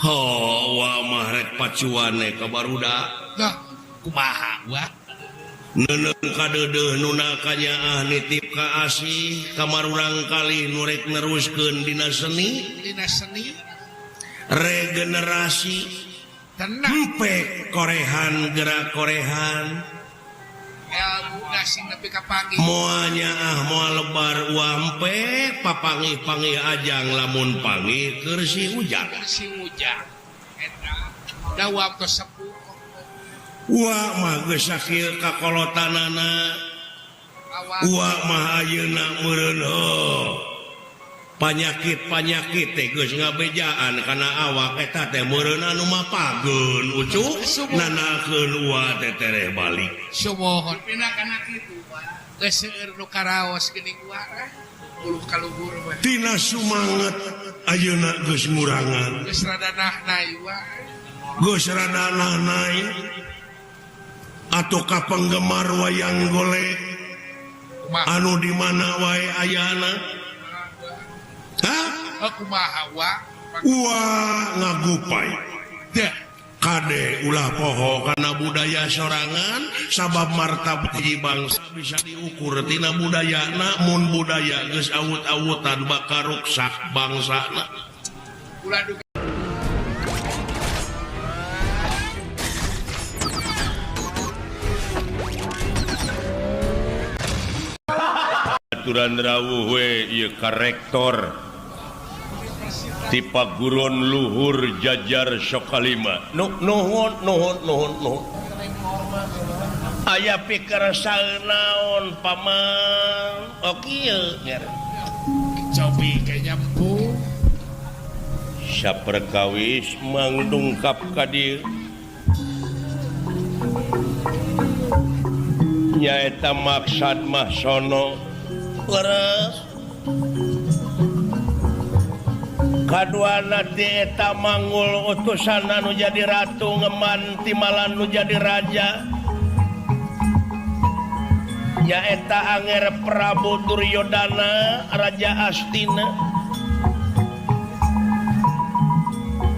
Ho wa mah rek pacuan ka barudak. Dah kumaha wa? Neundeun kadeudeuh nu kanyaah nitip ka asih ka murangkalih nu rek neruskeun dina seni. Dina seni. Regenerasi. Tenang. Empek korehan gerak korehan. Ilmu sing nepi ka pagi. Moal nyaah moal lebar wampek papanggih-panggih ajang lamun panggih keur si ujang. Si ujang. Eta da waktu sepuh. Wa mah geus sakieu kakolotanana. Wa mah ayeuna meureun heuh. Panyakit-panyakit teh geus ngabejaan kana awak eta teh meureun anu mapageun ucuk nanakeun wa teh tereh balik. Sumuhun pina kana kitu wa. Geus seueur nu karaos geuning wa. Buluh kaluhur mah. Tina sumanget ayeuna geus ngurangan. Geus rada nahnai wa. Geus rada nahnai. Atau ka penggemar wayang golek anu di mana wae ayana? Hah? Kumaha wa? Wah ngagupai. Dah. Kade ulah poho kana budaya sorangan sabab martabat hiji bangsa bisa diukur tina budayana mun budaya geus awut-awutan bakal ruksak bangsana. Ulah dugi Aturan rawuh we ieu ka rektor ti paguron luhur jajar Sokalima. Nuhun nuhun nuhun nuhun. Aya pikersal naon paman? Oh kieu nya. Cobi kayaknya empu. Saperkawis mangdungkap ka dieu. Nyaeta maksad mah sono. Leres. Kaduana ti eta mangul utusan anu jadi ratu ngeman timalan nu jadi raja. Nyaeta Anger Prabu Duryodana Raja Astina.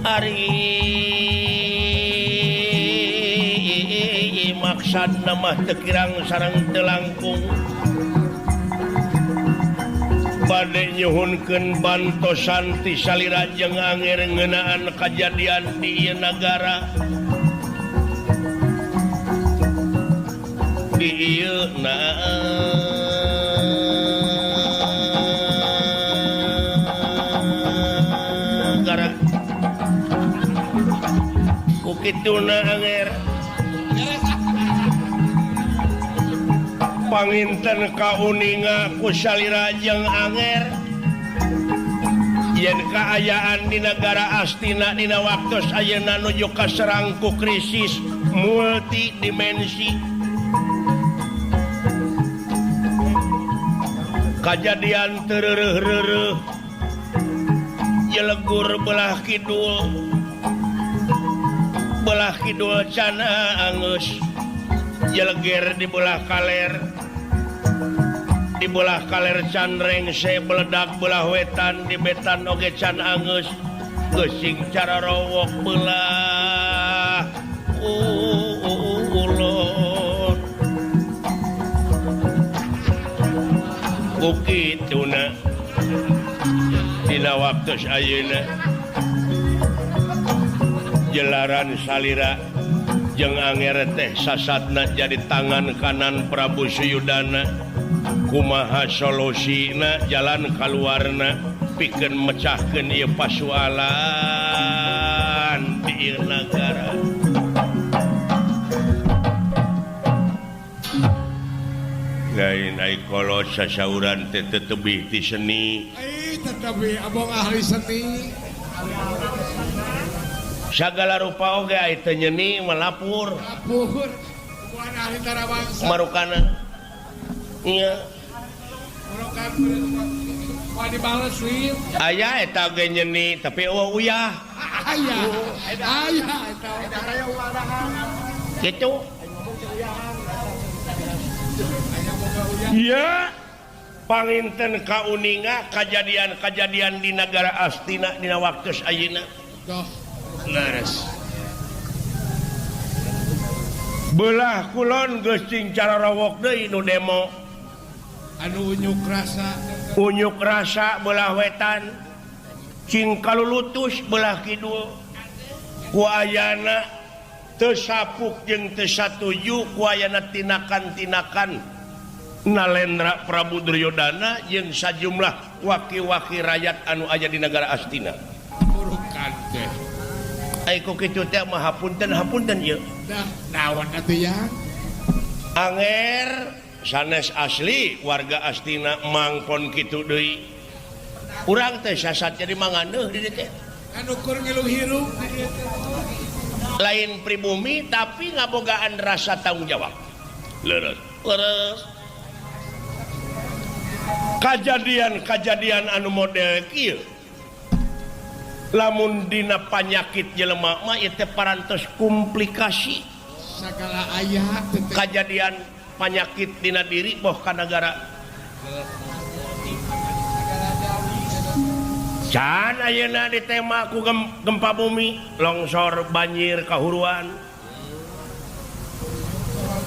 Ari maksad mah teu kirang sareng teu langkung. Bade nyuhunkeun bantosan ti salira jeung anger ngeunaan kajadian di ieu nagara. Di ieu nagara. Ku kituna anger. Panginten kauninga ku salira jeung anger yen kaayaan di nagara Astina dina waktos ayeuna nuju kaserang ku krisis multidimensi. Kajadian teu reureuh-reureuh jelegur belah kidul cana angeus jeleger di belah kaler. Di belah kaler can rengse beledak belah wetan di betan oge can angeus geusing cara rowok belah ulun. Ku kituna dina waktos ayeuna jelaran salira jeung anger teh sasatna jadi tangan kanan Prabu Suyudana. Kumaha solusina jalan kaluarna pikeun mecahkeun ieu pasualan di ieu nagara. Lain ai kolot sasauran teh teu tebih ti seni. Ai teu tebih abong ahli seni. Sagala rupa oge ai teu nyeni melapur. Lapur. Bukan ahli tarawangsa. Marukana. Iya. Aya eta ge nyeni tapi eueuh uyah. Aya. Aya eta. Kitu. Iya. Panginten kauninga kajadian-kajadian di nagara Astina dina waktu ayeuna. Leres. Belah kulon geus cing cararowok deui nu demo. Anu unyuk rasa. Unyuk rasa belah wetan. Cing kalulutus belah kidul. Ku ayana teu sapuk jeung teu satuju ku ayana tinakan-tinakan Nalendra Prabu Duryodana jeung sajumlah waki-waki rakyat anu aya di negara Astina. Burukan teh. Ai ku kitu teh mah hapunten hapunten ieu. Dah naon atuh ya? Anger sanes asli warga Astina mangpon kitu deui. Urang teh sasat jadi manganeuh di dieu teh. Anu keur ngilu hirup di dieu teh. Lain pribumi tapi ngabogaan rasa tanggung jawab. Leres. Leres. Kajadian-kajadian anu model kieu lamun dina panyakit jelema mah ieu teh parantos komplikasi sagala aya teh kajadian panyakit dina diri boh ka nagara. Can ayeuna ditema ku gempa bumi, longsor, banjir, kahuruan.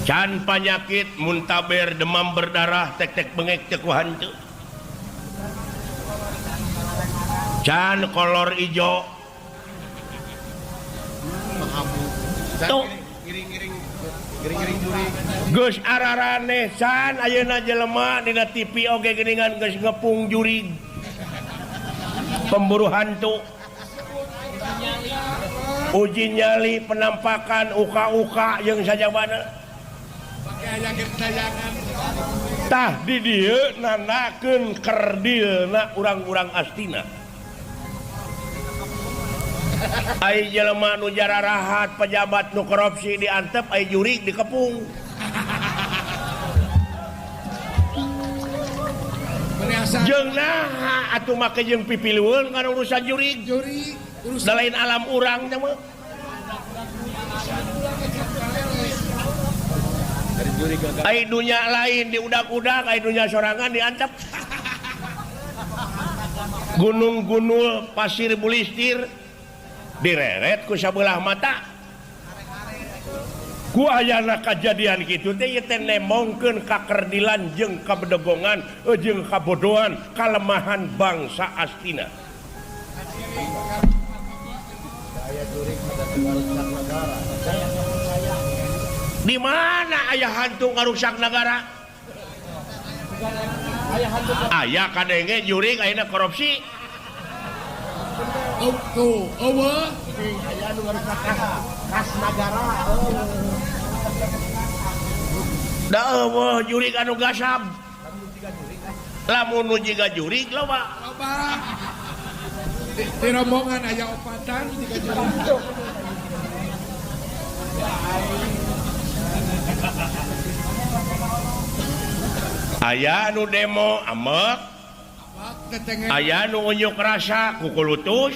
Can panyakit muntaber, demam berdarah, tek-tek bengek teu ku hantu. Can kolor ijo. Tuh. Geus araraneh can ayeuna jelema dina TV oge geuningan geus ngepung jurig. Pemburu hantu. Uji nyali penampakan uka-uka jeung sajabana. Tah di dieu nandakeun kerdilna urang-urang Astina. Ai jelema nu jararahat pejabat nu korupsi diantep ai jurig dikepung. Jeung naha atuh make jeung pipilueun kana urusan jurig. Jurig urusan lain alam urang teh mah. Ai dunya lain diudak-udak, ai dunya sorangan diantep. Gunung-gunul pasir bulistir direret ku sabelah mata. Ku ayana kajadian kitu teh ieu teh nemongkeun kakerdilan jeung kabedegongan jeung kabodohan kalemahan bangsa Astina. Di mana aya hantu ngarusak negara? Aya kadenge jurig ayeuna korupsi. Tuh, eueuh aya nu ngarusak kas nagara. Da eueuh jurig anu gasab. Lamun nu jiga jurig loba. Loba. Di rombongan aya opatan jiga jurig. Aya nu demo amek, aya nu unjuk rasa kukulutus.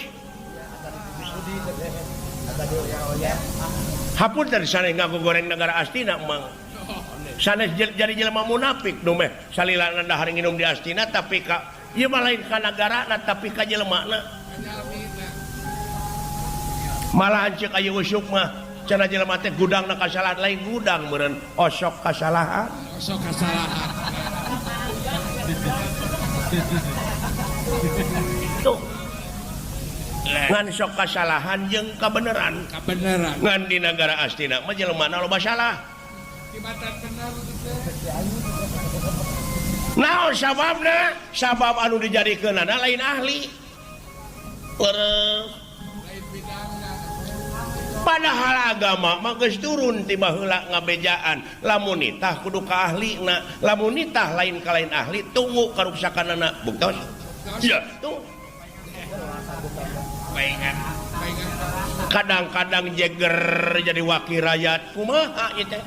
Hapunten sanes ngagogoreng negara Astina mang. Sanes jadi jelema munafik nu meh salilana dahar nginum di Astina tapi ka ieu mah lain ka nagarana tapi ka jelemana. Malahan ceuk aya usuk mah cenah jelema teh gudangna kasalahan lain gudang meureun osok kasalahan. Osok kasalahan. Tuh. Ngan sok kasalahan jeung kabeneran. Kabeneran. Ngan di nagara Astina mah jelemana loba salah. Naon sababna? Sabab anu dijadikeunana lain ahli. Leres. Padahal agama mah geus turun ti baheula ngabejaan. Lamun nitah kudu ka ahlina, lamun nitah lain ka lain ahli tunggu karuksakanana. Buktos? Ya, tuh. Kadang-kadang jeger jadi wakil rakyat kumaha ieu teh?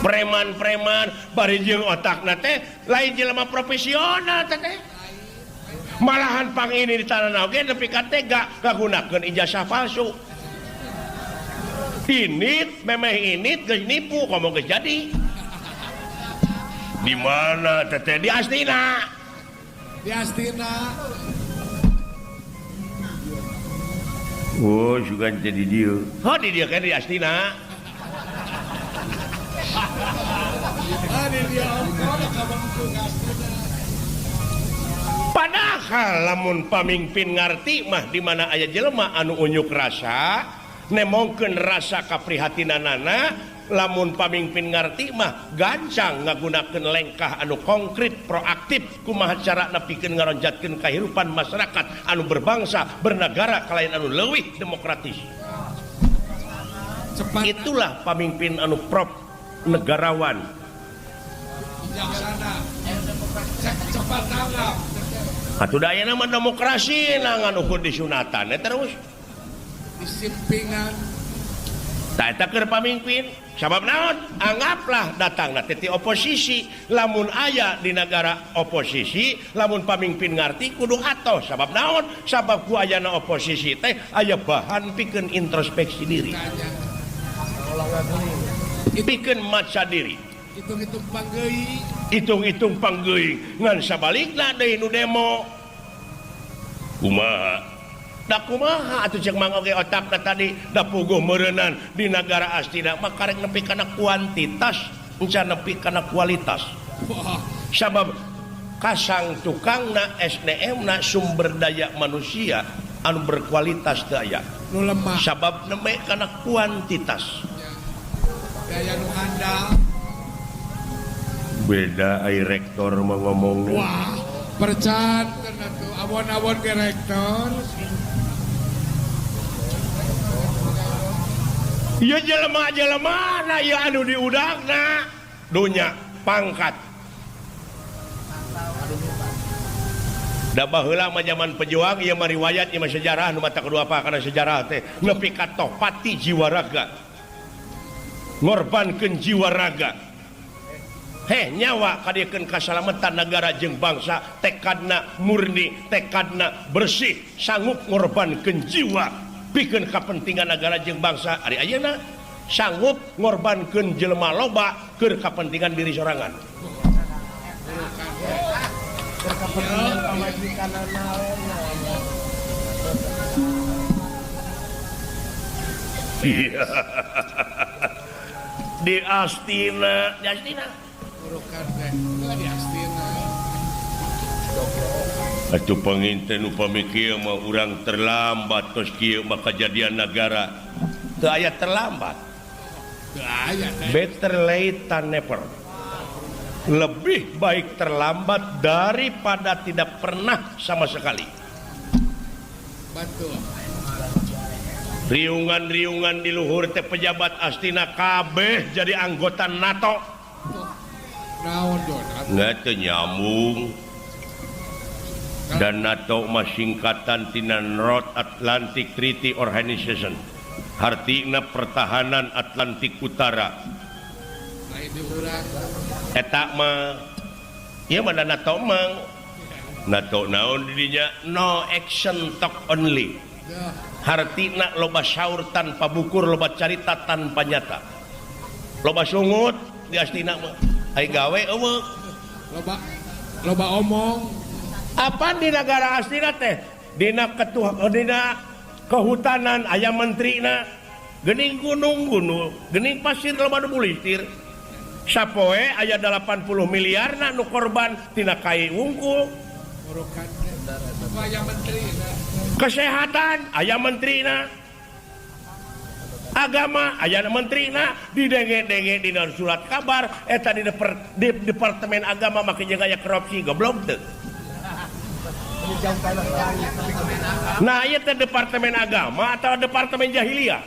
Preman-preman bari jeung otakna teh lain jelema profesional teh teh. Malahan pang ini di tanah oge nepi ka tega ngagunakeun ijazah palsu. Init memeh init geus nipu komo geus jadi. Di mana teteh di Astina? Di Astina. Oh, sugan jadi dia. Oh, di dia kan di Astina. Padahal lamun pamimpin ngarti mah di mana aya jelema anu unjuk rasa, nemongkeun rasa kaprihatinanana, lamun pamimpin ngarti mah gancang ngagunakeun lengkah anu konkret proaktif kumaha carana pikeun ngaronjatkeun kahirupan masyarakat anu berbangsa, bernegara kalayan anu leuwih demokratis. Cepat. Itulah pamimpin anu prop negarawan. Cepat tanggap. Atuh da ayeuna mah demokrasi ngan ukur disunatan terus. Disimpingan. Tah eta keur pamimpin, sabab naon? Anggaplah datangna teh ti oposisi, lamun aya di negara oposisi, lamun pamimpin ngarti kudu atoh, sabab naon? Sabab ku ayana oposisi teh aya bahan pikeun introspeksi diri. Pikeun maca diri. Hitung-hitung panggeuing. Hitung-hitung panggeuing ngan sabalikna deui nu demo. Kumaha? Da kumaha atuh ceuk Mang oge otakna tadi da puguh meureunan di nagara Astina mah karek nepi kana kuantitas encan nepi kana kualitas. Sabab kasang tukangna SDM na sumber daya manusia anu berkualitas teu aya. Nu lemah. Sabab neme kana kuantitas. Daya nu handal. Beda ai rektor mah ngomongna. Wah, percan atuh awon-awon ke rektor. Ieu jelema-jelema na ieu anu diudakna dunya pangkat. Da baheula mah zaman pejuang ieu mah riwayat ieu mah sejarah nu mata kedua apa kana sejarah teh nepi ka tohpati jiwa raga. Ngorbankeun jiwa raga. Heh nyawa kadiekeun kasalametan nagara jeung bangsa tekadna murni tekadna bersih sanggup ngorbankeun jiwa pikeun kapentingan nagara jeung bangsa. Ari ayeuna sanggup ngorbankeun jelema loba keur kapentingan diri sorangan. Di Astina, di Astina. Atuh panginten upami kieu mah urang terlambat tos kieu mah kajadian nagara. Teu aya terlambat. Better late than never. Lebih baik terlambat daripada tidak pernah sama sekali. Betul. Riungan-riungan di luhur teh pejabat Astina kabeh jadi anggota NATO. Nggak teu nyambung. Dan NATO mah singkatan tina North Atlantic Treaty Organization. Hartina pertahanan Atlantik Utara. Eta mah ieu mah NATO mah. NATO naon di dinya? No action talk only. Hartina loba saur tanpa bukur, loba carita tanpa nyata. Loba sungut di Astina mah. Ai gawe eueuh. Loba loba omong. Apa di negara Astina teh? Dina ketua dina kehutanan aya menterina. Geuning gunung-gunung, geuning pasir loba nu bulistir. Sapoe aya 80 miliarna nu korban tina kai wungkul. Kesehatan aya menterina. Agama aya menterina, didenge-denge dina surat kabar eta di departemen agama make jeung aya korupsi goblok teu. Nah, ieu teh departemen agama atau departemen jahiliyah?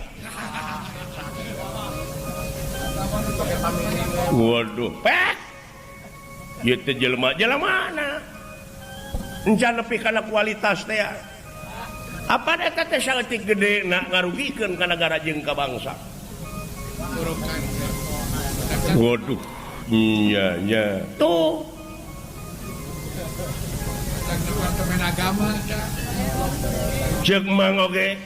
Waduh, pek. Ieu teh jelema jelema mana? Encan nepi kana kualitas teh. Apa eta teh saeutik gede na ngarugikeun ka nagara jeung ka bangsa. Waduh, nya nya. Tuh. Departemen agama Ceuk Mang oge.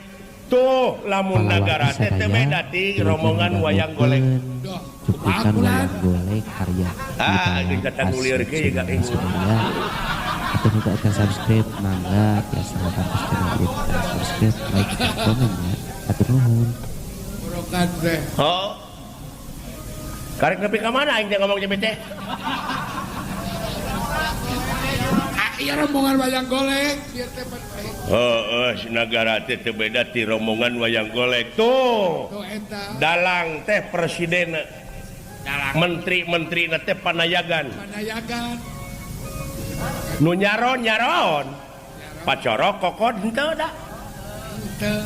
Tuh lamun nagara teh teh beda ti rombongan wayang golek. Cuplikan wayang golek karya atau juga akan subscribe mangga biasa subscribe. Share, like, dan komen ya. Hatur nuhun. Borokan teh. Oh. Karek nepi ka mana aing teh ngomong jeung teh? Iya rombongan wayang golek ieu teh. Heeh, nagara teh teu beda ti rombongan wayang golek tuh. Tuh eta. Dalang teh presiden. Dalang. Menteri-menteri teh panayagan. Panayagan. Nu nyaron-nyaron. Pacorok kokod henteu da. Henteu.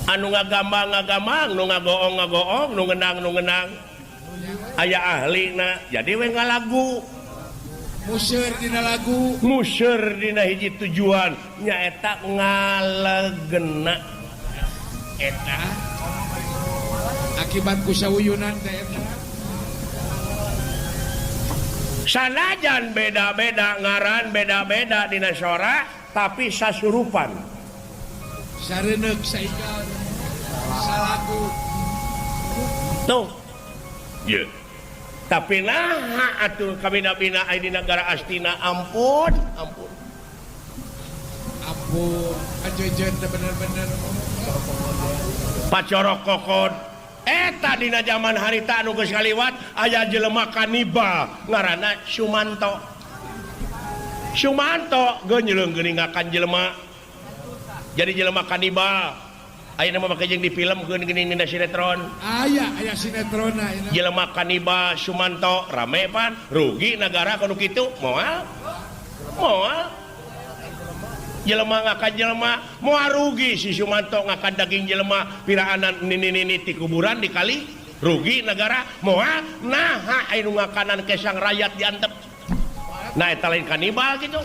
Anu ngagambang-ngagambang, nu ngagoong-ngagoong, nu ngenang-nu ngenang. Aya ahlina, jadi we ngalagu. Museur dina lagu, museur dina hiji tujuan nyaeta ngalegena eta akibat kusauyunan teh eta. Sanajan beda-beda ngaran, beda-beda dina sora, tapi sasurupan. Sareneuk saigal salagu. Tuh. Ye. Tapi nah atuh kabina-bina aya di negara Astina, ampun, ampun. Ampun, ajeun teh bener-bener. Pacorok kokod. Eta dina zaman harita anu geus kaliwat aya jelema kanibal ngaranna Sumanto. Sumanto geunyeung geuningakan jelema. Jadi jelema kanibal. Ayeuna mah make jeung di film geuning dina sinetron. Aya, aya sinetron ayeuna. Jelema kanibal Sumanto rame pan, rugi nagara kanu kitu moal. Moal. Jelema ngakan jelema, moal rugi si Sumanto ngakan daging jelema piraanan nini-nini ti kuburan di kali, rugi nagara moal. Naha aya nu ngakanan kesang rakyat diantep. Nah eta lain kanibal kitu.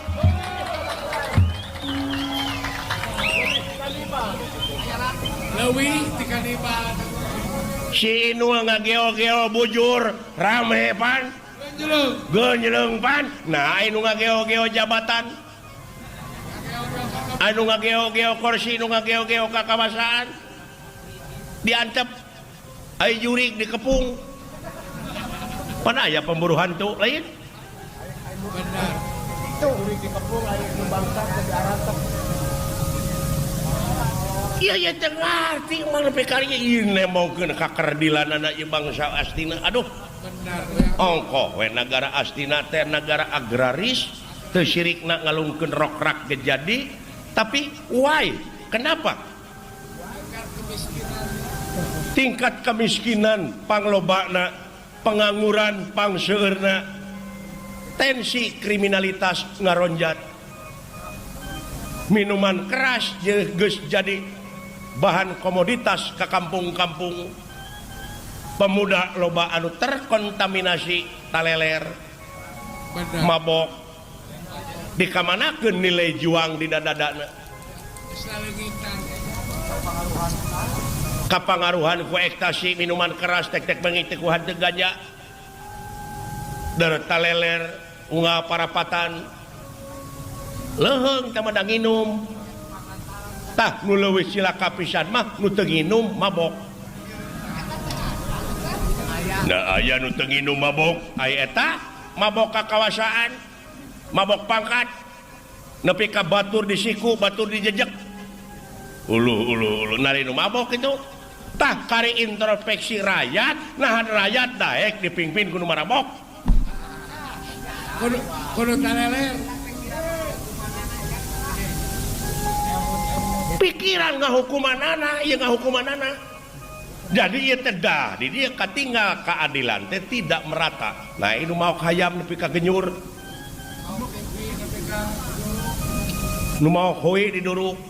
Leuwih ti kanibal. Si Inul ngageo-geo bujur rame pan. Geunjleung pan. Nah anu ngageo-geo jabatan. Anu ngageo-geo kursi, nu ngageo-geo kakawasaan. Diantep. Ai jurig dikepung. Pan aya pemburu hantu lain? Benar. Jurig dikepung aya nu bangsa teh diarantep. Iya ya teu ngarti mah nepi ka ieu nemongkeun kakerdilanana ieu bangsa Astina. Aduh. Benar. Ongkoh we nagara Astina teh nagara agraris, teu sirikna ngalungkeun rokrak ge jadi, tapi why? Kenapa? Tingkat kemiskinan panglobana, pengangguran pangseueurna, tensi kriminalitas ngaronjat. Minuman keras geus jadi bahan komoditas ke kampung-kampung. Pemuda loba anu terkontaminasi taleler, mabok, dikamanakeun nilai juang di dadadana. Kapangaruhan ku ekstasi minuman keras tek-tek bengi teh ku hanteu ganja. Der taleler unggal parapatan. Leuheung teh mah da nginum. Tah nu leuwih cilaka pisan mah nu teu nginum mabok. Nah aya nu teu nginum mabok, ai eta mabok kakawasaan, mabok pangkat, nepi ka batur di siku, batur dijejek. Uluh uluh uluh nari nu mabok itu. Tah kari introspeksi rakyat, nahan rakyat daek dipimpin ku nu marabok. Kudu kudu taleler. Pikiran ngahukumanana, ieu ngahukumanana. Jadi ieu teh dah, di dieu katinggal keadilan teh tidak merata. Nah, ini mau hayam nepi ka genyur. Nu mau hoi diduruk.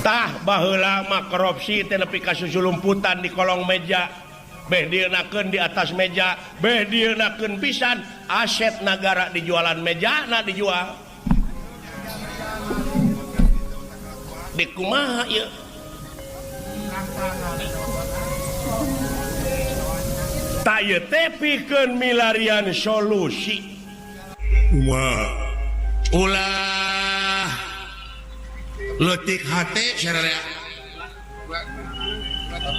Tah baheula mah korupsi teh nepi ka susulumputan di kolong meja. Beh dieunakeun di atas meja, beh dieunakeun pisan aset nagara dijualan meja na dijual. Di kumaha ieu? Tak ieu teh pikeun milarian solusi. Kumaha? Ulah leutik hate sararea. Ulah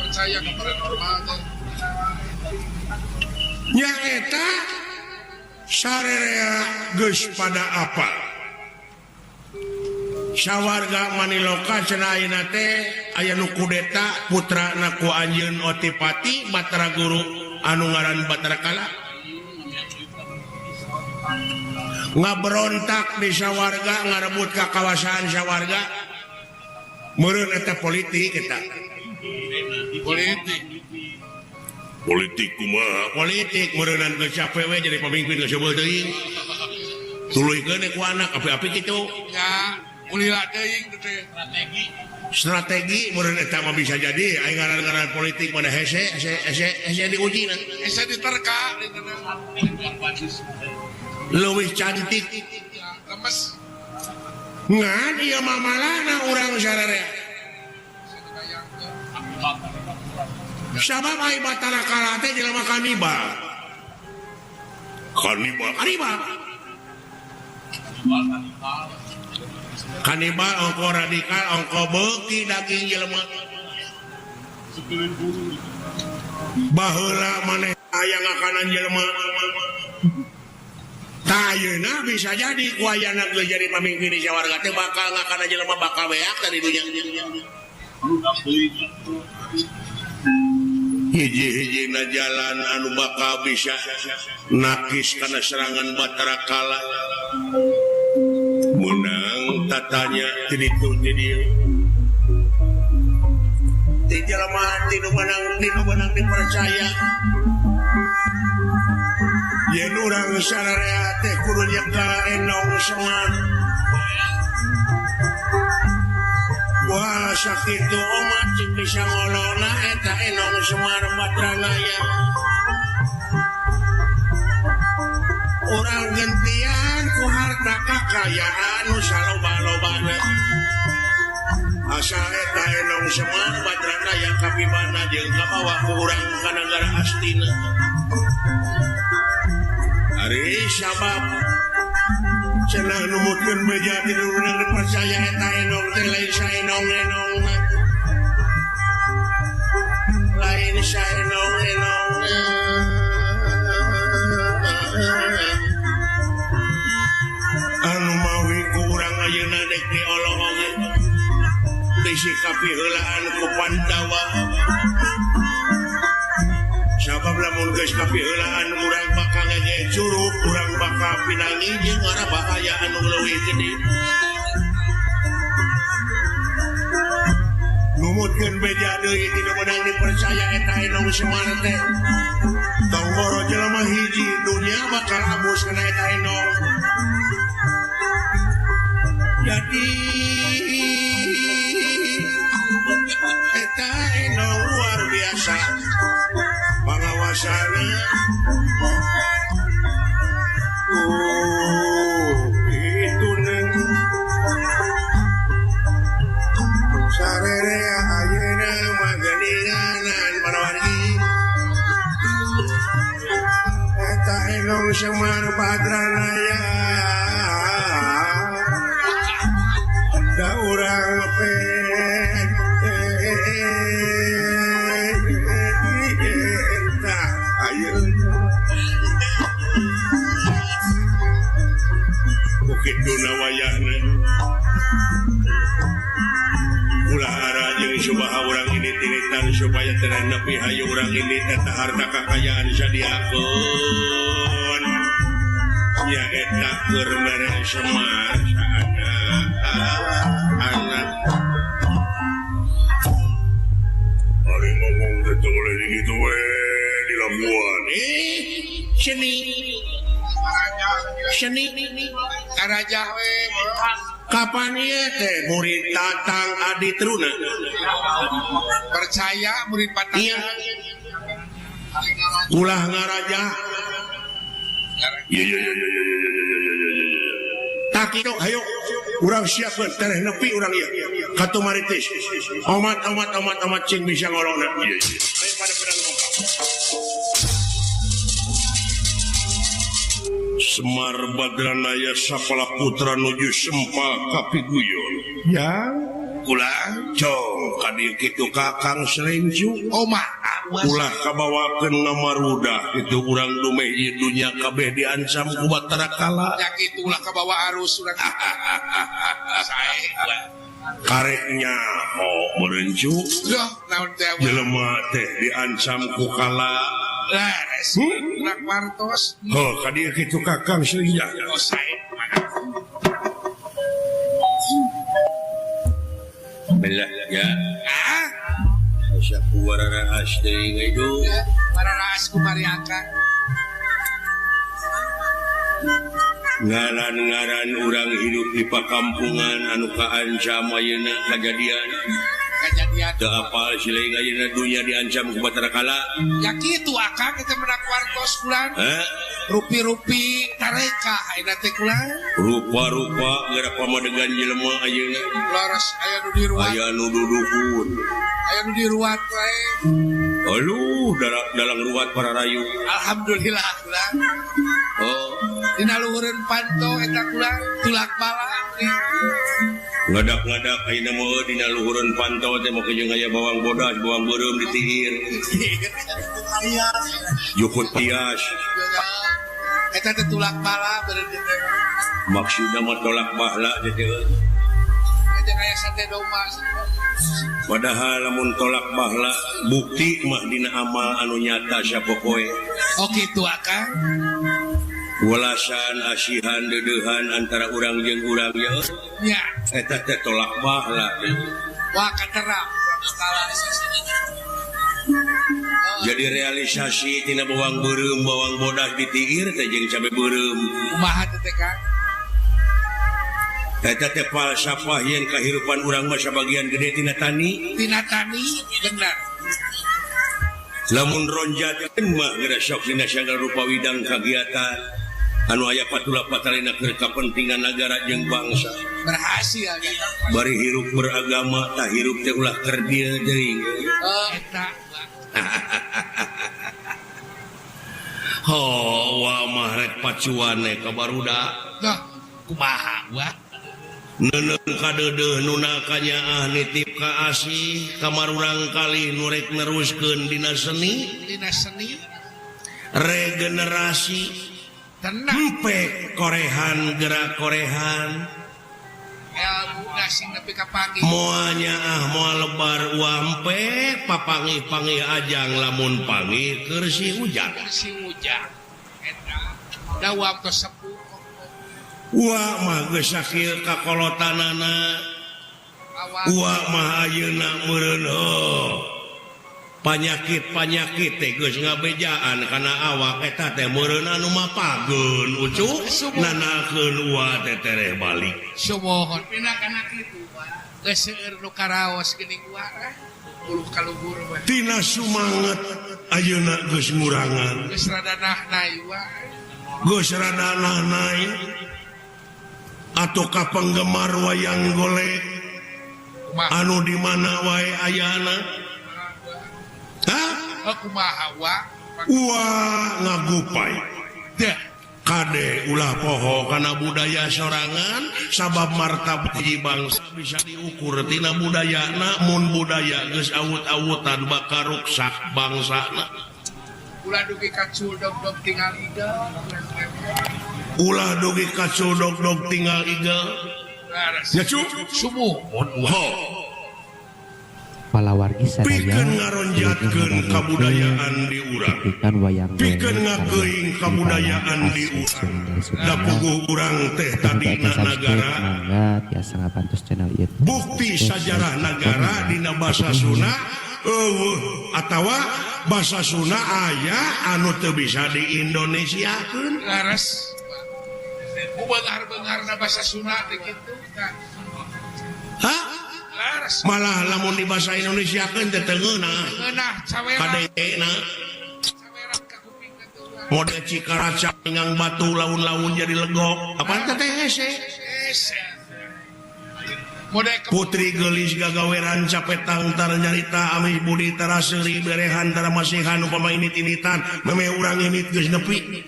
percaya kepada normal teh. Nyaeta sarerea geus pada apa? Sawarga Maniloka cenah ayeuna teh aya nu kudeta putrana ku anjeun Otipati Batara Guru anu ngaran Batara Kala. Ngaberontak di sawarga ngarebut ka kawasan sawarga. Meureun eta politik eta. Politik. Politik kumaha? Politik meureunan geus capek we jadi pamimpin geus seubeuh teuing. Tuluykeun ku anak api-api kitu. Ya, ulila teuing teh strategi. Strategi meureun eta mah bisa jadi aing ngaran-ngaran politik mah hese hese hese hese diuji na. Hese diterka leuwih cantik lemes. Ngan ieu mah malana urang sararea. Sabab ai Batara Kala teh jelema kanibal. Kanibal, kanibal. Kanibal ongko radikal ongko beuki daging jelema. Baheula maneh aya ngakanan jelema. Tah ayeuna bisa jadi ku ayana geus jadi pamimpin di sawarga teh bakal ngakanan jelema bakal beak dari dunya. Hiji-hijina jalan anu bakal bisa nakis karena serangan Batara Kala menang tatanya ti ditu ti dieu ti jelema ti nu menang dipercaya yen urang sararea teh kudu nyekel enong Semar. Wah sakitu omat cing bisa ngolona eta enong Semar Badranaya. Urang gentian ku harta kakayaan nu saloba-lobana. Asal eta enong Semar Badranaya kapibana jeung kabawa ku urang ka nagara Astina. Ari sabab cenah numutkeun beja ti nu dipercaya eta enong teh lain saenong-enongna. Lain saenong-enongna. Anu mawi ku urang ayeuna dek diolong oge disikapi heulaan ku Pandawa. Sabab lamun geus kapiheulaan urang bakal ngege curug, urang bakal pinangi jeung ngara bahaya anu leuwih gede. Numutkeun beja deui ti nu meunang dipercaya eta enong Semar teh. Tong boro jelema hiji dunya bakal abus kana eta enong. Jadi eta enong luar biasa. Pangawasana oh itu neng sarerea ayeuna mah geuninganan parawargi eta enong Semar Badranaya da urang Bukit Duna wayahna ulah ara jeung subaha urang ini tinitan supaya teu nepi hayu urang ini eta harta kakayaan sadiakeun nya eta keur mere Semar saana anak ari ngomong teh teu boleh gitu we dilakuan seni seni Raja we kapan ieu teh murid Tatang Adi Truna percaya murid Patang iya ulah ngaraja iya iya iya iya iya tak kitu hayo urang siapkeun tereh nepi urang ieu katu maritis omat omat omat omat cing bisa ngolongna iya iya ayo pada pedang lompat. Semar Badranaya sapala putra nuju sempal kapiguyon. Ya, ulah cong ka dieu kitu Kakang Serenju. Oh mah, ulah kabawakeun ngamarudah kitu urang dumeh ieu dunya kabeh diancam ku Batara Kala. Ya kitu ulah kabawa arus urang. Sae Kareknya oh merencu. Loh, naon teh jelema teh diancam ku kala. Leres. Nak wartos. Heuh, ka dieu kitu Kakang Srinya. Oh, sae. Belah ya. Ah, asa wararaas deui hidup. Wararaas ku mariaka. Ngaran-ngaran urang hidup di pakampungan anu kaancam ayeuna kajadian. Kajadian. Teu apal sileung ayeuna dunya diancam ku Batara Kala. Ya kitu akang eta menak wartos kulang. Heh? Rupi-rupi tareka ayeuna teh kulang. Rupa-rupa geura pamadegan jelema ayeuna. Leres aya nu diruat. Aya nu dudukun. Aya nu diruat wae. Aduh, dalang ruat para rayu. Alhamdulillah kulang. Oh, dina luhureun panto eta kulang tulak bala. Ngadak-ngadak ayeuna mah dina luhureun panto teh make jeung aya bawang bodas, bawang beureum ditiir. Jukut tias. Eta teh tulak bala beureum teh. Maksudna mah tolak bahala teh. Eta aya sate domba. Padahal lamun tolak bahala bukti mah dina amal anu nyata sapopoe. Oh kitu akang. Walasan asihan deudeuhan antara urang jeung urang ye. Nya. Eta teh tolak bahala. Wah katerap. Jadi realisasi tina bawang beureum bawang bodas ditiir teh jeung cabe beureum. Kumaha teh Kang? Eta teh falsafah yen kahirupan urang mah sabagian gede tina tani. Tina tani bener. Lamun ronjat mah geura sok dina sagala rupa widang kagiatan anu aya patula patalina keur kapentingan nagara jeung bangsa. Berhasil ya. Bari hirup beragama tah hirup teh ulah kerdil teuing. Oh, eta. Ho, wa mah rek pacuan ka barudak. Dah, kumaha wa? Neuneu kadeudeuh nu nakanyaah nitip ka asih kamarurang kali nu rek neruskeun dina seni, dina seni regenerasi. Tenang. Empek korehan gerak korehan. Moal nyaah moal lebar wampek papangih-pangih ajang lamun pangih keur si ujang. Keur si ujang. Eta da waktu sepuh. Wa mah geus sakieu kakolotanana. Wa mah ayeuna meureun heuh. Panyakit-panyakit teh geus ngabejaan kana awak eta teh meureun anu mapageun ucu nanakeun wa teh tereh balik. Sumuhun pina kana kitu Pak. Geus seueur nu karaos geuning warah buluh kaluhur mah. Tina sumanget ayeuna geus ngurangan. Geus rada nahnai wae. Geus rada nahnai. Atau ka penggemar wayang golek anu di mana wae ayana. Hah? Kumaha wa? Wah ngagupai. Dah. Kade ulah poho kana budaya sorangan sabab martabat hiji bangsa bisa diukur tina budayana mun budaya geus awut-awutan bakal ruksak bangsana. Ulah dugi kacul dog-dog tinggal igel. Ulah dugi kacul dog-dog tinggal igel. Nya cu sumuhun. Ho. Palawargi sadaya pikeun ngaronjatkeun kabudayaan di urang, pikeun ngakeuing kabudayaan di urang. Da puguh urang teh tadina nagara. Tiasa ngabantos channel ieu. Bukti sajarah nagara dina basa Sunda eueuh atawa basa Sunda aya anu teu bisa di Indonesiakeun. Leres. Ku beunghar-beungharna basa Sunda teh kitu. Hah? Malah lamun di bahasa Indonesia kan teh teu ngeunah. Ngeunah cawera. Kadena. Cawera ka kuping teh. Mode Cikaraca ngang batu laun-laun jadi legok. Apaan teh hese? Hese. Mode Putri geulis gagaweran capetang tar nyarita amih budi tara seuri berehan tara masihan upama init-initan memeh urang init geus nepi.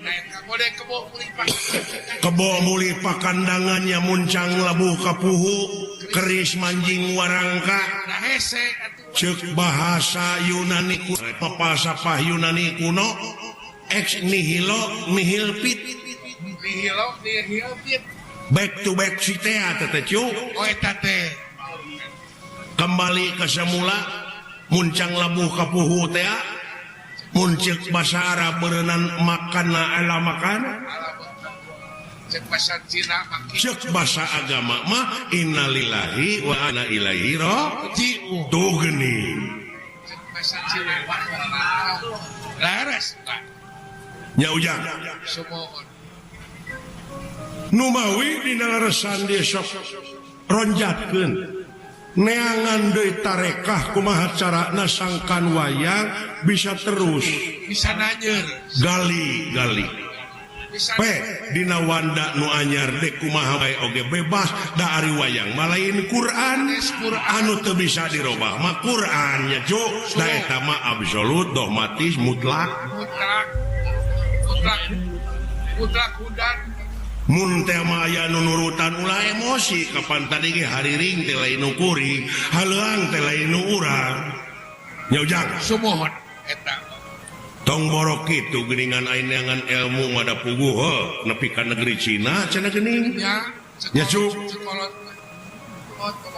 Mode kebo mulih kebo mulih pakandangannya muncang labuh kapuhu keris manjing warangka. Ceuk bahasa Yunani papalsafah Yunani kuno ex nihilo nihil fit. Nihilo nihil fit. Back to back si teh teh cu. Oh eta teh. Kembali ke semula muncang labuh ka puhu teh. Mun ceuk basa Arab beureunan makanna ala makan. Cek bahasa Cina maki. Cek bahasa agama mah innalillahi wa inna ilaihi raji'un. Tuh geuning. Cek bahasa Cina laras Pak. Nya ujang. Sumuhun. Numawi dina leresan dieu sok ronjatkeun. Neangan deui tarekah kumaha carana sangkan wayang bisa terus. Bisa nanyer. Gali-gali. P dina wanda nu anyar dek kumaha wae oge bebas da ari wayang mah lain Quran anu teu bisa dirobah mah Quran nya cu da eta mah absolut dogmatis mutlak mutlak mutlak mutlak hudan mun teh mah aya nu nurutan ulah emosi kapan tadi ge hariring teh lain nu kuring haleuang teh lain nu urang nya ujang sumuhun eta tong borok kitu geuningan ayeuna ilmu mah da puguh heuh nepi ka negeri Cina cenah geuning nya nya cuk sekolot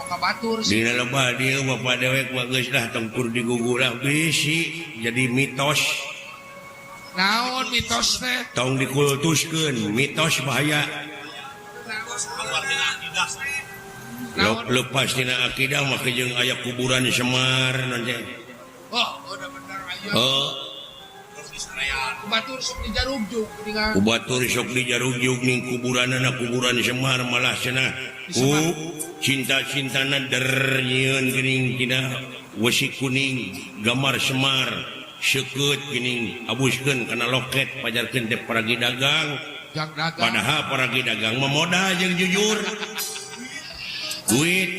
ka batur dina lebah dieu bapak dewek mah geus lah tengkur digugulah bisi jadi mitos naon mitos teh tong dikultuskeun mitos bahaya lepas tina akidah mah jeung aya kuburan Semar naon teh oh udah bener aya oh Kubatur sok dijarugjuk geuningan. Kubatur sok dijarugjuk ning kuburanana kuburan Semar malah cenah ku cinta-cintana der nyieun geuning tina wesi kuning gambar Semar seukeut geuning abuskeun kana loket pajarkeun teh paragi dagang. Padahal paragi dagang mah modal jeung jujur. Duit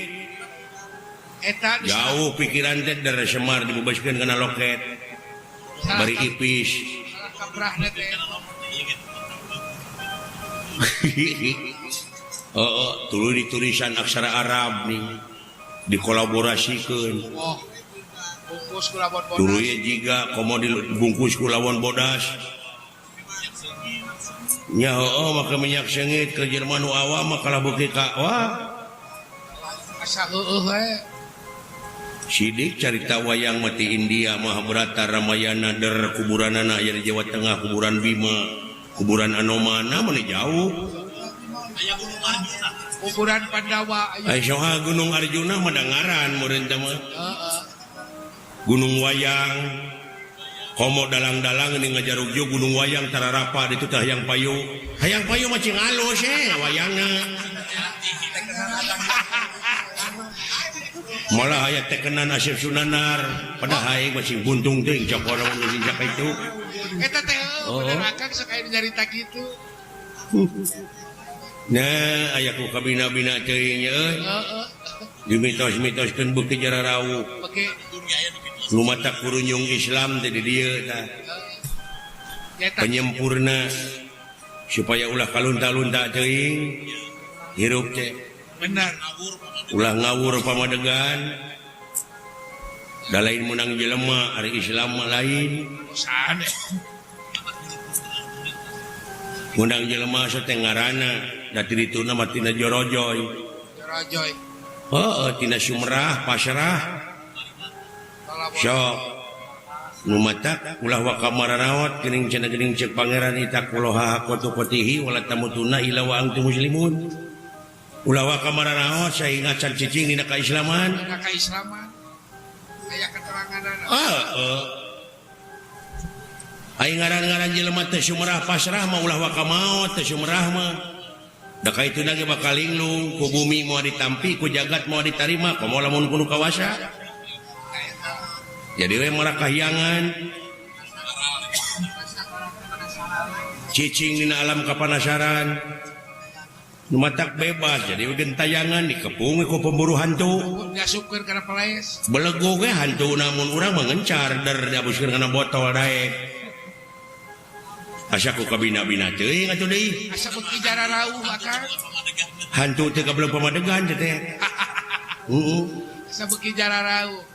eta jauh pikiran teh der Semar dibebaskeun kana loket. Bari ipis. Oh, tuluy ditulisan aksara Arab nih dikolaborasikeun. Oh, bungkus ku lawan bodas. Tuluy jiga komo dibungkus ku lawan bodas. Nya heueuh make minyak seungit ke Jerman nu awam mah kalah beuki ka wah. Asa heueuh we. Sidik carita wayang mati India Mahabharata Ramayana der kuburanana aya di Jawa Tengah kuburan Bima kuburan Anomana mana jauh kuburan Pandawa aya soha Gunung Arjuna mah dangaran meureun teh mah heeh Gunung Wayang komo dalang-dalang ini ngajarugjuk Gunung Wayang tararapa ditu teh hayang payu hayang payu mah cing alus wayangna malah aya tekenan Asep Sunanar padahal aing masih buntung teuing cok orang mun cak itu eta teh bener akang sok aya nyarita kitu nah aya ku kabina-bina teuing euy heeh dimitos-mitoskeun beuki jararau nu mata kurunyung Islam teh di dieu tah penyempurna supaya ulah kalunta-lunta teuing hirup teh benar ulah ngawur pamadegan da lain menang jelema ari Islam mah lain menang jelema teh ngaranna da ti dituna mah tina jorojoy jorojoy heueuh tina Sumerah pasrah sok nu matak ulah waka mararaot geuning cenah geuning ceuk pangeran itaqullaha haqqa tuqatihi wala tamutuna illa wa antum muslimun ulah waka mararaot sainga can cicing dina kaislaman dina kaislaman aya keteranganana heeh aing ngaran-ngaran jelema teh Sumerah pasrah mah ulah waka maot teh Sumerah mah da kaituna ge bakal linglung ku bumi moal ditampi ku jagat moal ditarima komo lamun kudu kawasa jadi we marah kahyangan cicing dina alam kapanasaran nu matak bebas jadi gentayangan dikepung ku pemburu hantu diasupkeun kana palaes belego ge hantu namun urang mah ngencar der diabuskeun kana botol daek asa ku kabina-bina teuing atuh deui asa beuki jararauh akang hantu teh kabelum pamadegan teh heeh asa beuki jararauh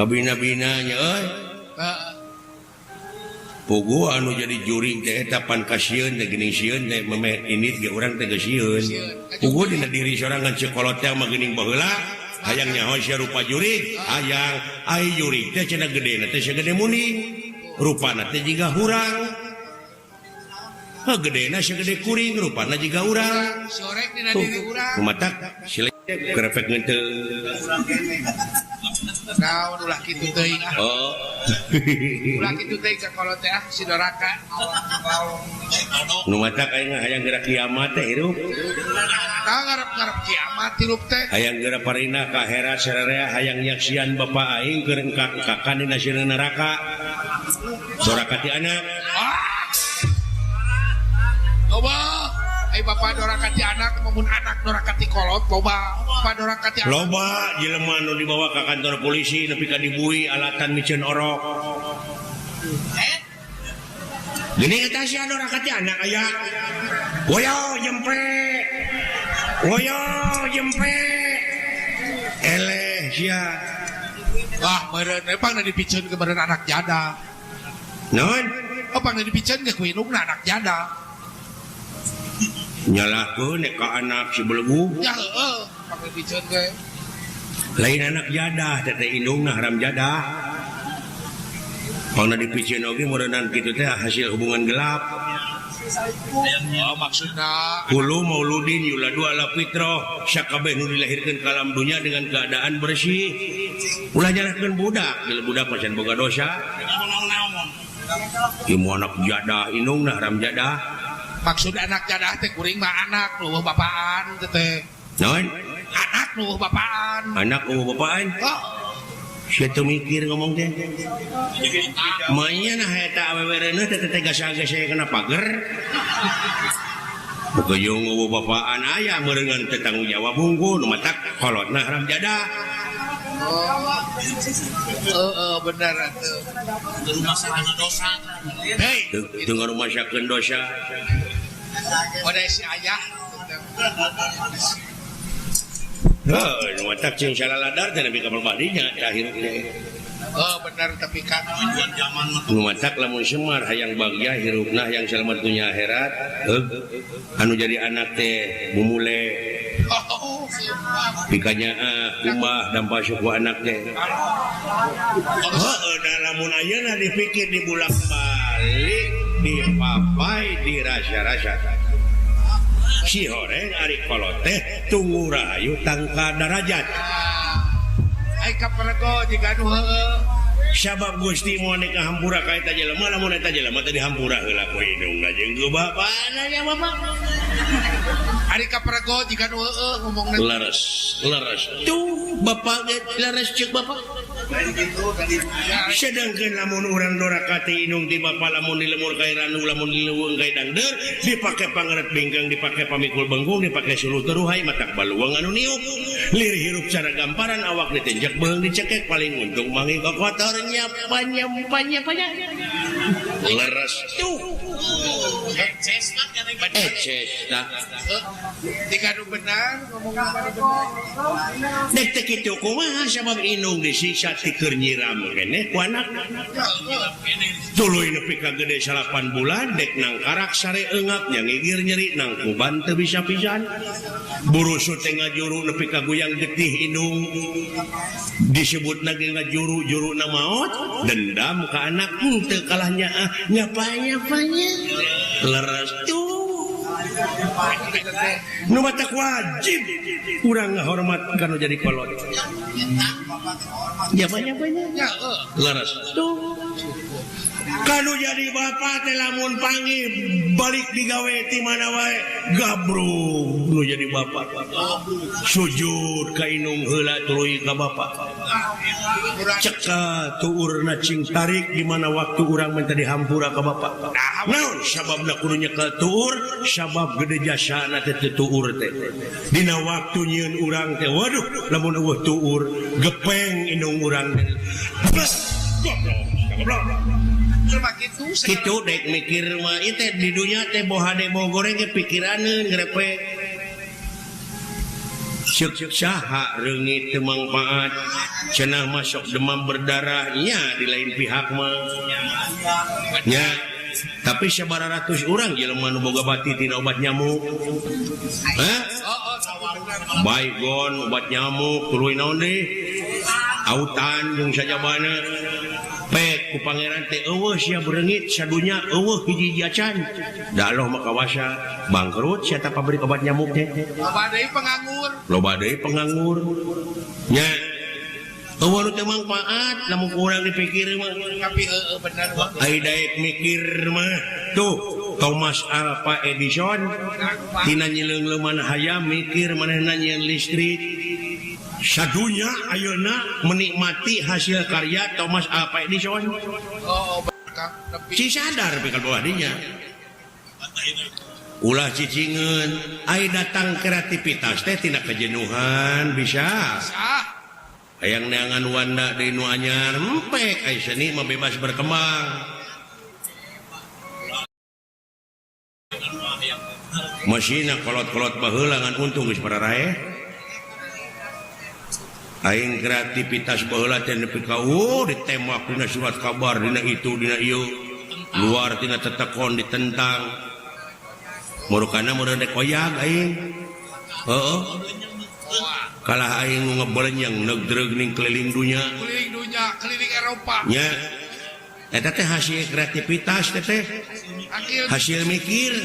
kabina-binanya euy heeh Pugu anu jadi jurig teh eta pan kasieun teh geuning sieun teh memeh indit ge urang teh geus sieun. Pugu dina diri sorangan ceuk kolot teh mah geuning baheula hayang nyaho sia rupa jurig, hayang ai jurig teh cenah gedena teh sagede munding. Rupana teh jiga hurang. Heuh gedena sagede kuring, rupana jiga urang. Sorek dina diri urang. Kumatak sile krepek ngeunteung. Naon ulah kitu teuing ah. Oh. Ulah kitu teuing ka kolot teh ah si doraka. Nu matak aing hayang geura kiamat teh hirup. Tah ngarep-ngarep kiamat hirup teh. Hayang geura parina ka akhirat sararea hayang nyaksian bapa aing keur engkak-engkakan dina sieun neraka. Doraka ti anak. Ah. Loba. Ai bapa doraka ti anak maupun anak doraka ti kolot loba. Bapa doraka ti anak. Loba jelema nu dibawa ka kantor polisi nepi ka dibui alatan miceun orok. Gini eta sia doraka ti anak aya. Woyo jempe. Woyo jempe. Eleh sia. Wah, meureun we pangna dipiceun ke meureun anak jada. Naon? Oh, pangna dipiceun ge ku indungna anak jada. Nyalahkeun ka anak si belegu. Ya heueuh, pangna dipiceun ge. Lain anak jadah teh teh indungna haram jadah. Pangna dipiceun oge meureunnan kitu teh hasil hubungan gelap. Oh, maksudna kullu mauludin yuladu ala fitrah, sakabeh nu dilahirkeun ka alam dunya dengan keadaan bersih. Ulah nyalahkeun budak, geus budak mah can boga dosa. Ieu anak jadah indungna haram jadah. Maksud anak jadah teh kuring mah anak nu bapaan teh teh. Naon? Anak nu bapaan. Anak nu bapaan? Oh. Sia teu mikir ngomong teh. Manya nah eta awewe reuneuh teh teh gasa-gasa kana pager. Bukejung eueuh bapaan aya meureungan teh tanggung jawab hungkul nu matak kolotna haram jadah. Oh. Heeh bener atuh. Dosa. Hei, teu ngarumasakeun dosa. Pada si ayah. Heuh, nu matak cing salaladar teh nepi ka badinya tah hirup teh. Oh, bener tapi kan nu matak lamun Semar hayang bagja hirupna hayang selamat dunya akhirat, heug anu jadi anak teh bumule. Oh, pikanya kumbah dampa suku anak teh. Heuh, da lamun ayeuna dipikir dibulak-balik, dipapai, dirasa-rasa. Si horeng ari kolot teh tunggu rahayu tangka darajat. Ai kapergo jiga nu heueuh. Sabab Gusti moal ka hampura ka eta jelema lamun eta jelema teh dihampura heula ku indungna jeung ku bapana nya bapak. Ari kapergo jiga nu heueuh ngomongna. Leres, leres. Tuh bapak ge leres ceuk bapak. Sedangkan lamun urang doraka ti indung ti bapa lamun di lemur ka randu lamun di leuweung ka dangdeur dipake pangeret bingkang dipake pamikul bengkung dipake suluh teruhai matak baluang anu niup lir hirup cara gamparan awak ditenjak beung dicekek paling untung mangi kotor nyapa-nyapa-nyapa leres tuh eces tah tiga nu benar ngomongna benar dek teh kitu kumaha sabab indung disiksa ti keur nyiram keneh ku anak tuluy nepi ka gede 8 bulan dek nangkarak sare eungap nya ngigir nyeri nangkuban teu bisa pisan burusut teh ngajuru nepi ka goyang getih indung disebutna ge ngajuru juruna maot dendam ka anak teu kalah nyaah nyapa-nyapanya leres tuh nu matak wajib urang ngahormat kana jadi kolot nyapa-nyapanya leres tuh kanu jadi bapak teh lamun panggih balik digawe ti mana wae gabrug nu jadi bapak sujud ka indung heula tuluy ka bapak ceka tuurna cing tarik di mana waktu urang minta dihampura ka bapak naon sababna kudu nyekel tuur sabab gede jasana teh teu tuur teh dina waktu nyieun urang teh waduh lamun eueuh tuur gepeng indung urang teh goblok goblok kitu dek mikir mah ieu teh di dunya teh boha de boh goreng ge pikiraneun grepe. Ceuk saha reungit teu mangpaat cenah masuk demam berdarah nya di lain pihak mah nya tapi sabaraha ratus urang jelema nu boga bati tina obat nyamuk. Hah? Baygon obat nyamuk tuluy naon deui autan jeung sajabana pek ku pangeran teh eueuh sia bereungit sadunya eueuh hiji acan da Allah mah kawasa bangkrut sia ta pabrik obat nyamuk teh loba deui penganggur loba deui penganggur nya eueuh nu teu mangpaat lamun ku urang dipikir mah tapi heueuh bener ai daek mikir mah tuh Thomas Alva Edison tina nyileung-leuman hayam mikir manehna nyieun listrik sadunya ayeuna menikmati hasil karya Thomas Alva Edison. Oh, ci sadar pikal bawah dinya ulah cicingeun ai datang kreativitas teh tina kejenuhan bisa hayang neangan wanda deui nu anyar empek ai seni mah bebas berkembang masina kolot-kolot baheula ngan untung geus pararaeh aing kreativitas baheula teh nepi ka ditembak dina surat kabar dina itu dina ieu luar tina tetekon ditentang murukana meureun rek koyag aing heueuh kalah aing nu ngebelenyeng neugdreug ning keliling dunya keliling Eropa nya eta teh hasil kreativitas teh hasil mikir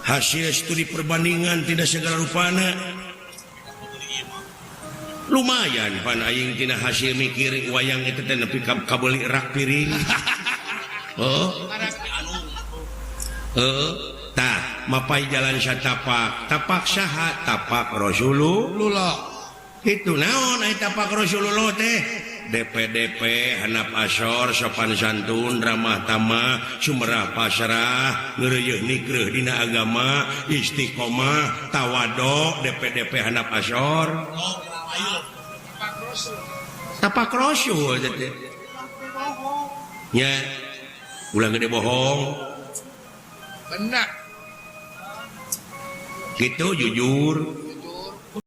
hasil studi perbandingan tidak segala rupana lumayan pan aing tina hasil mikir wayang itu teh nepi ka kabeuli rak piring. Heeh. Heeh. Tah, mapai jalan satapak, tapak saha? Tapak Rasulullah. Itu naon ai tapak Rasulullah teh? DPDP handap asor sopan santun ramah tamah sumerah pasrah ngeureuyeuh nikreuh dina agama istiqomah tawado DPDP handap asor. Tapak rasul teh. Nya ulah gede bohong. Benar. Gitu jujur.